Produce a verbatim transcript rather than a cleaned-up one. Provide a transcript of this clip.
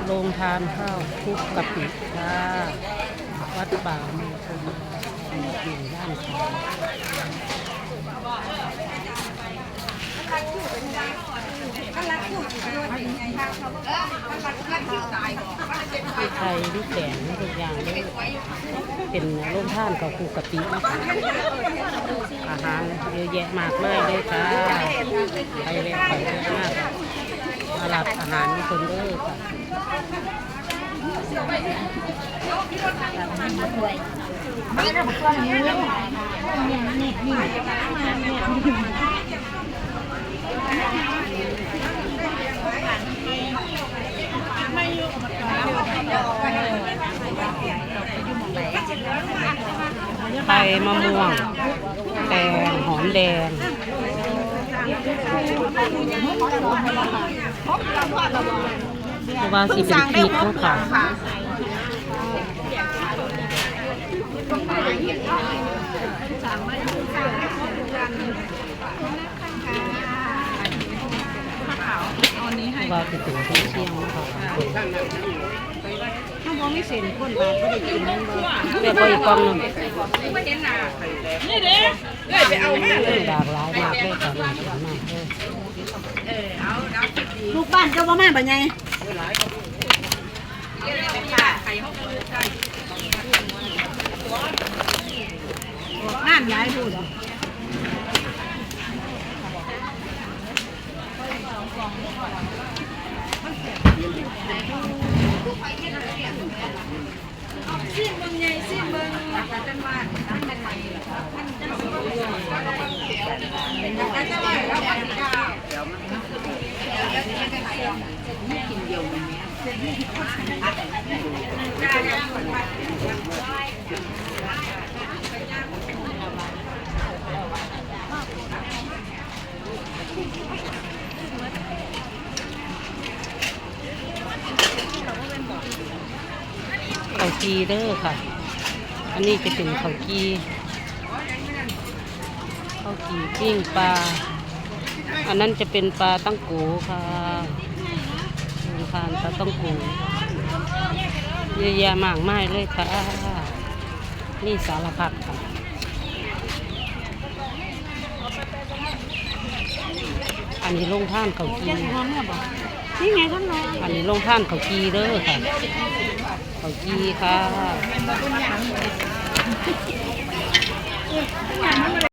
โรงทานข้าวคลุกกะปิค่ะ วัดป่ามงคลอยู่ด้านซ้าย ไข่ลูกแดงทุกอย่างเลย เป็นโรงทานข้าวคลุกกะปินะคะ อาหารเยอะแยะมากมายเลยค่ะ ไปแวะไปแวะมา มารับอาหารทุกคนเด้อค่ะ ใบมะม่วง แตง หอมแดง เพราะว่าสิเป็นพริกเนาะค่ะ ว่าสิเป็นเครื่องเคียงเนาะค่ะ ถ้าบ่มีเส้นคนบาดบ่ได้กินแม่นบ่ แม่ขออีกกล่องหนึ่ง นี่เด้ หลากหลายมากเลยค่ะ น่ากินมากเลย ลูกบ้านเจ้าบ่มาบ่ใหญ่ งานหลายพู้น ข้าวจี่เด้อค่ะ อันนี้จะเป็นข้าวจี่ ข้าวจี่ปิ้งปลา อันนั้นจะเป็นปลาตั้งโกค่ะ ทานปลาตั้งโก เยอะแยะมากมายเลยค่ะ มีสารพัดค่ะ อันนี้โรงทานข้าวจี่ นี่ไงท่านรอง อันนี้โรงทานข้าวจี่เด้อค่ะ ข้าวจี่ค่ะ